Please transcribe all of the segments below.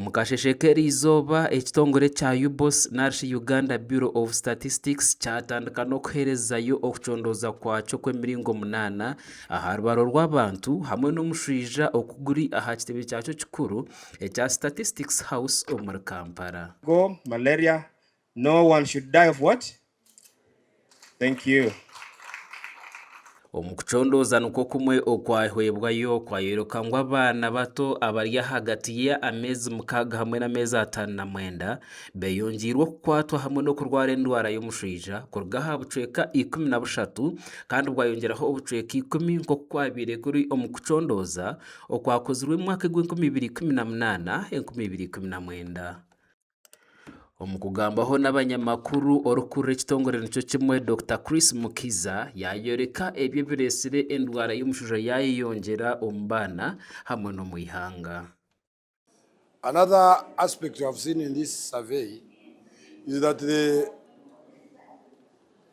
Omu kasheeshe k'eriizooba, ekitongore kya UBOS narishi Uganda Bureau of Statistics kyatandika n'okuheerezayo okucondooza kwakyo kw'emiringo munaana aha rubaro rw'abantu hamwe n'omushwija oku guri aha kitebe kyakyo kikuru ekya Statistics House omuri Kampala. Go malaria no one should die of what? Thank you. Omu kucondooza nikwo kumwe okwahwebwayo kwayoreka ngu abaana bato abari ahagati y'ameezi mukaaga hamwe n'ameezi 59 beyongyeirwe okukwatwa hamwe n'okurwara endwara y'omushwija kuruga aha bucweka 13 kandi bwayongyeraho obucweka ikumi nk'oku kwabaire kuri omu kucondooza okwakozirwe omu mwaka gw'enkumi ibiri ikumi na munaana enkumi ibiri ikumi na mwenda. Omu kugambaho n'abanyamakuru, orikukurira ekitongore nikyo kimwe, Dokita Chris Mukiza yaayoreka ebyo ebireetsire endwara y'omushwija yaayeyongyera omu baana hamwe n'omu ihanga. Another aspect we have seen in this survey is that the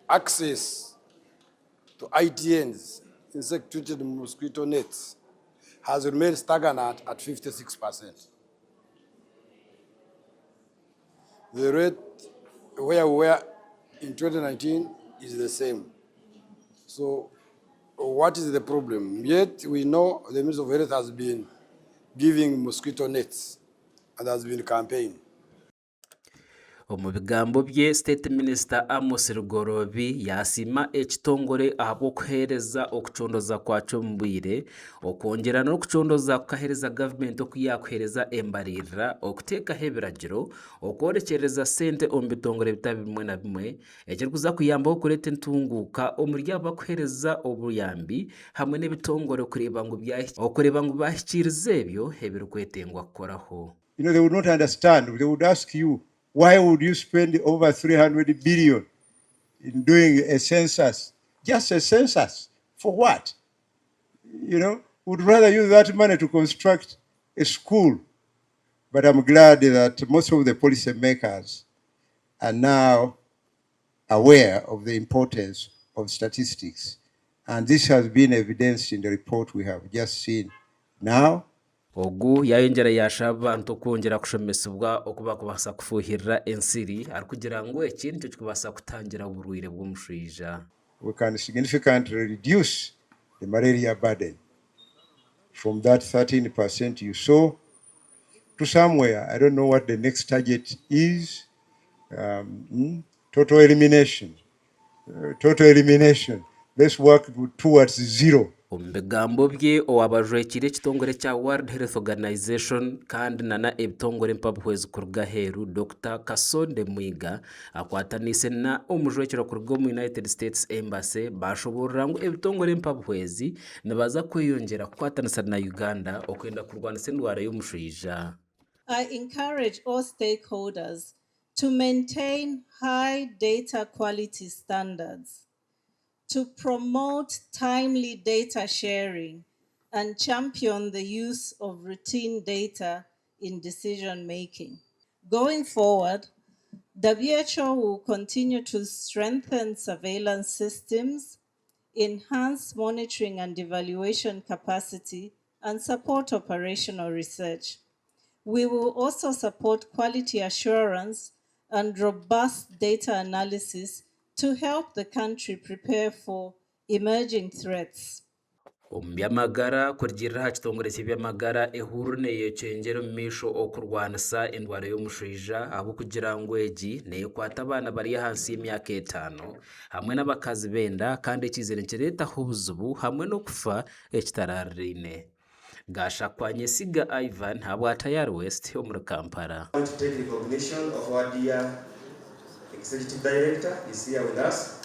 access to ITNs, insect treated mosquito nets, has remained stagnant at 56%. The rate where we were in 2019 is the same. So what is the problem? Yet we know the Ministry of Health has been giving mosquito nets and has been campaigning. Omu bigambo bye, State Minister Amos Lugoloobi yaasiima ekitongore ahabw'okuheereza okucoondoza kwakyo omu bwire, okwongyera n'okucoondoza kukaheereza gavumenti oku yaakuheereza embaririra, okuteekaho ebiragiro, okworekyereza sente omu bitongore bitari bimwe na bimwe, ekirikuza kuyambaho kureeta entunguuka omuri abo abarikuheereza obuyambi hamwe n'ebitongore okureeba ngu baahikiiriza ebyo ebirikwetengwa kukoraho. You know, they would not understand. They would ask you, why would you spend over 300 billion in doing a census? Just a census. For what? You know, would rather use that money to construct a school. But I'm glad that most of the policy makers are now aware of the importance of statistics. And this has been evidenced in the report we have just seen now. Ogu yaayongyera yaashaba abantu okwongyera kushomesibwa oku barikubaasa kufuuhirira ensiri arikugira ngu eki nikyo kirikubaasa kutangira oburwaire bw'omushwija. We can significantly reduce the malaria burden from that 13% you saw to somewhere, I don't know what the next target is, um, total elimination, total elimination, let's work towards zero. Omu bigambo bye, owaaba ajwekiire ekitongore ekya World Health Organization kandi nana ebitongore empabuhwezi kuruga aheeru, Dokita Kasonde Mwiga akwataniise na omujwekyerwa kuruga omu United States Embassy baashoboorora ngu ebitongore empabuhwezi nibaza kweyongyera kukwatanisa na Uganda okwenda kurwanisa endwara y'omushwija. I encourage all stakeholders to maintain high data quality standards, to promote timely data sharing and champion the use of routine data in decision making. Going forward, WHO will continue to strengthen surveillance systems, enhance monitoring and evaluation capacity, and support operational research. We will also support quality assurance and robust data analysis to help the country prepare for emerging threats. Omu by'amagara, Kurugiirira aha kitongore ky'eby'amagara, ehururu neeyekyengyera omu maisho okurwanisa endwara y'omushwija ahabw'okugira ngu egi neekwata abaana bari ahansi y'emyaka etaano hamwe n'abakazi b'enda kandi ekiizire nikireetaho obuzibu hamwe n'okufa ekitaraariraine. Gashakwa Nyesiga Ivan ahabwa Tayari West omuri Kampala. I want to take recognition of our dear Executive Director, he's here with us.